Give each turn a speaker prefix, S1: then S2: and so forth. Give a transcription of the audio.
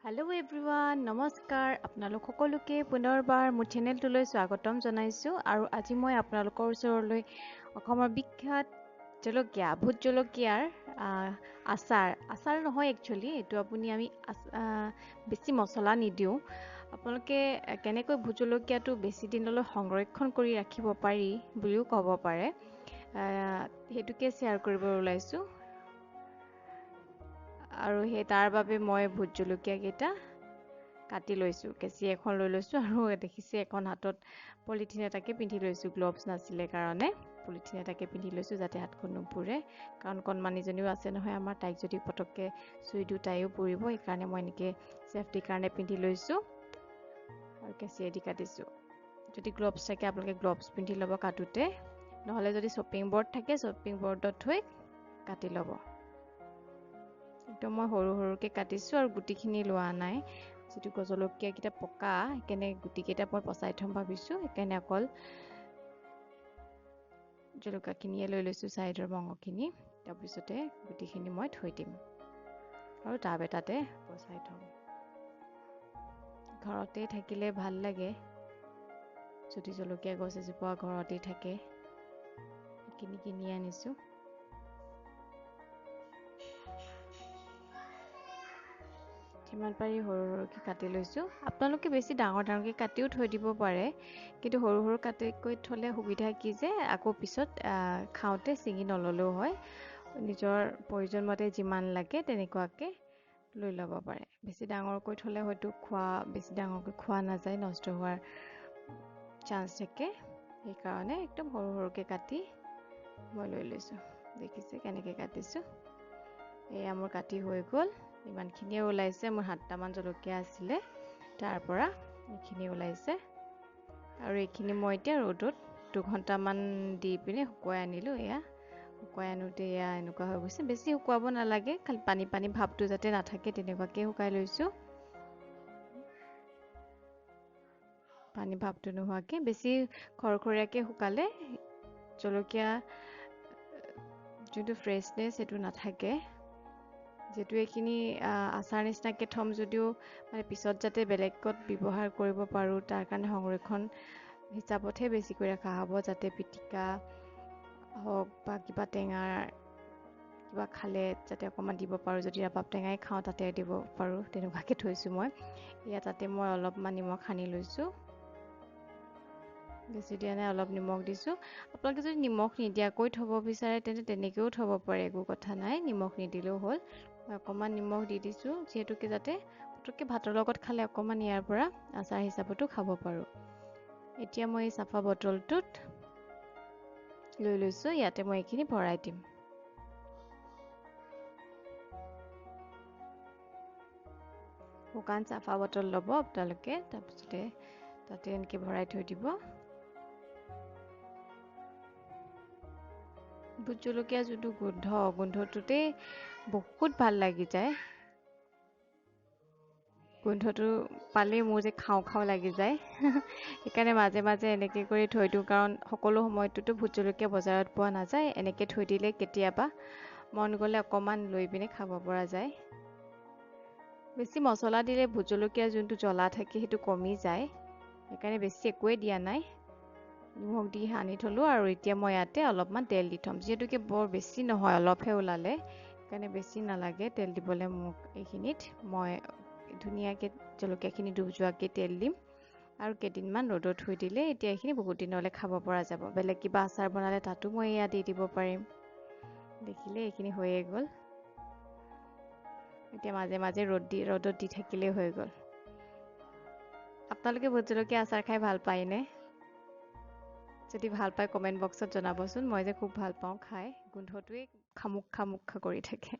S1: Hello' everyone, নমস্কাৰ। আপোনালোক সকলোকে পুনৰবাৰ মোৰ চেনেলটোলৈ স্বাগতম জনাইছোঁ। আৰু আজি মই আপোনালোকৰ ওচৰলৈ অসমৰ বিখ্যাত জলকীয়া, ভোট জলকীয়াৰ আচাৰ, আচাৰ নহয় একচুৱেলি এইটো আমি বেছি মছলা নিদিওঁ। আপোনালোকে কেনেকৈ ভোট জলকীয়াটো বেছি দিনলৈ সংৰক্ষণ কৰি ৰাখিব পাৰি বুলিও ক'ব পাৰে, সেইটোকে শ্বেয়াৰ কৰিব ওলাইছোঁ। আৰু সেই তাৰ বাবে মই ভোট জলকীয়াকেইটা কাটি লৈছোঁ, কেঁচি এখন লৈ লৈছোঁ। আৰু দেখিছে এখন হাতত পলিথিন এটাকে পিন্ধি লৈছোঁ, গ্ল'ভছ নাছিলে কাৰণে পলিথিন এটাকে পিন্ধি লৈছোঁ যাতে হাতখন নুপুৰে। কাৰণ কণমানিজনীও আছে নহয় আমাৰ, তাইক যদি পটককৈ চুই দিওঁ তাইও পুৰিব, সেইকাৰণে মই এনেকৈ ছেফটিৰ কাৰণে পিন্ধি লৈছোঁ আৰু কেঁচিয়েদি কাটিছোঁ। যদি গ্ল'ভছ থাকে আপোনালোকে গ্ল'ভছ পিন্ধি ল'ব কাটোতে, নহ'লে যদি শ্বপিং বৰ্ড থাকে শ্বপিং বৰ্ডত থৈ কাটি ল'ব। একদম মই সৰু সৰুকৈ কাটিছোঁ আৰু গুটিখিনি লোৱা নাই, যিটো জলকীয়াকেইটা পকা সেইকাৰণে গুটিকেইটা মই পচাই থ'ম ভাবিছোঁ, সেইকাৰণে অকল জলকীয়াখিনিয়ে লৈ লৈছোঁ, ছাইডৰ মঙহখিনি। তাৰপিছতে গুটিখিনি মই থৈ দিম আৰু টাব এটাতে পচাই থ'ম। ঘৰতেই থাকিলে ভাল লাগে, যদি জলকীয়া গছ এজোপা ঘৰতেই থাকে। সেইখিনি কিনি আনিছোঁ। যিমান পাৰি সৰু সৰুকৈ কাটি লৈছোঁ। আপোনালোকে বেছি ডাঙৰ ডাঙৰকৈ কাটিও থৈ দিব পাৰে, কিন্তু সৰু সৰু কাটি কৰি থ'লে সুবিধা কি যে আকৌ পিছত খাওঁতে ছিঙি নল'লেও হয়, নিজৰ প্ৰয়োজন মতে যিমান লাগে তেনেকুৱাকৈ লৈ ল'ব পাৰে। বেছি ডাঙৰকৈ থ'লে হয়তো বেছি ডাঙৰকৈ খোৱা নাযায়, নষ্ট হোৱাৰ চান্স থাকে। সেইকাৰণে একদম সৰু সৰুকৈ কাটি মই লৈ লৈছোঁ। দেখিছে কেনেকৈ কাটিছোঁ? এয়া মোৰ কাটি হৈ গ'ল, ইমানখিনিয়ে ওলাইছে। মোৰ 7টামান জলকীয়া আছিলে, তাৰ পৰা এইখিনি ওলাইছে। আৰু এইখিনি মই এতিয়া ৰ'দত 2 ঘণ্টামান দি পিনে শুকুৱাই আনিলোঁ। এয়া শুকুৱাই আনোতে এয়া এনেকুৱা হৈ গৈছে। বেছি শুকুৱাব নালাগে, খালি পানী পানী ভাৱটো যাতে নাথাকে তেনেকুৱাকৈ শুকাই লৈছোঁ। পানী ভাৱটো নোহোৱাকৈ বেছি খৰখৰীয়াকৈ শুকালে জলকীয়া যোনটো ফ্ৰেছনেছ সেইটো নাথাকে। যিহেতু এইখিনি আচাৰ নিচিনাকৈ থ'ম যদিও মানে পিছত যাতে বেলেগত ব্যৱহাৰ কৰিব পাৰোঁ তাৰ কাৰণে সংৰক্ষণ হিচাপতহে বেছিকৈ ৰখা হ'ব, যাতে পিটিকা হওক বা কিবা টেঙাৰ কিবা খালে যাতে অকণমান দিব পাৰোঁ, যদি ৰাবাব টেঙাই খাওঁ তাতে দিব পাৰোঁ, তেনেকুৱাকৈ থৈছোঁ মই। এয়া তাতে মই অলপমান নিমখ সানি লৈছোঁ, বেছি দিয়া নাই, অলপ নিমখ দিছোঁ। আপোনালোকে যদি নিমখ নিদিয়াকৈ থ'ব বিচাৰে তেন্তে তেনেকৈও থ'ব পাৰে, একো কথা নাই, নিমখ নিদিলেও হ'ল। মই অকণমান নিমখ দি দিছোঁ যিহেতুকে যাতে পটককৈ ভাতৰ লগত খালে অকণমান ইয়াৰ পৰা আচাৰ হিচাপতো খাব পাৰোঁ। এতিয়া মই এই চাফা বটলটোত লৈ লৈছোঁ, ইয়াতে মই এইখিনি ভৰাই দিম। শুকান চাফা বটল ল'ব আপোনালোকে, তাৰপিছতে তাতে এনেকৈ ভৰাই থৈ দিব। ভোট জলকীয়া যোনটো গোন্ধ, গোন্ধটোতেই বহুত ভাল লাগি যায়। গোন্ধটো পালেই মোৰ যে খাওঁ খাওঁ লাগি যায়, সেইকাৰণে মাজে মাজে এনেকৈ কৰি থৈ দিওঁ। কাৰণ সকলো সময়তোতো ভোট জলকীয়া বজাৰত পোৱা নাযায়, এনেকৈ থৈ দিলে কেতিয়াবা মন গ'লে অকণমান লৈ পিনে খাব পৰা যায়। বেছি মছলা দিলে ভোট জলকীয়াৰ যোনটো জ্বলা থাকে সেইটো কমি যায়, সেইকাৰণে বেছি একোৱেই দিয়া নাই, নিমখ দি সানি থ'লোঁ। আৰু এতিয়া মই ইয়াতে অলপমান তেল দি থ'ম, যিহেতুকে বৰ বেছি নহয়, অলপহে ওলালে, সেইকাৰণে বেছি নালাগে তেল দিবলৈ মোক। এইখিনিত মই ধুনীয়াকৈ জলকীয়াখিনি ডুব যোৱাকৈ তেল দিম আৰু কেইদিনমান ৰ'দত থৈ দিলে এতিয়া এইখিনি বহুত দিনলৈ খাব পৰা যাব। বেলেগ কিবা আচাৰ বনালে তাতো মই এয়া দি দিব পাৰিম। দেখিলে এইখিনি হৈয়ে গ'ল। এতিয়া মাজে মাজে ৰ'দত দি থাকিলেই হৈ গ'ল। আপোনালোকে ভোট জলকীয়া আচাৰ খাই ভাল পায়নে? যদি ভাল পায় কমেণ্ট বক্সত জনাবচোন। মই যে খুব ভাল পাওঁ খাই, গোন্ধটোৱেই খামুক খামুক কৰি থাকে।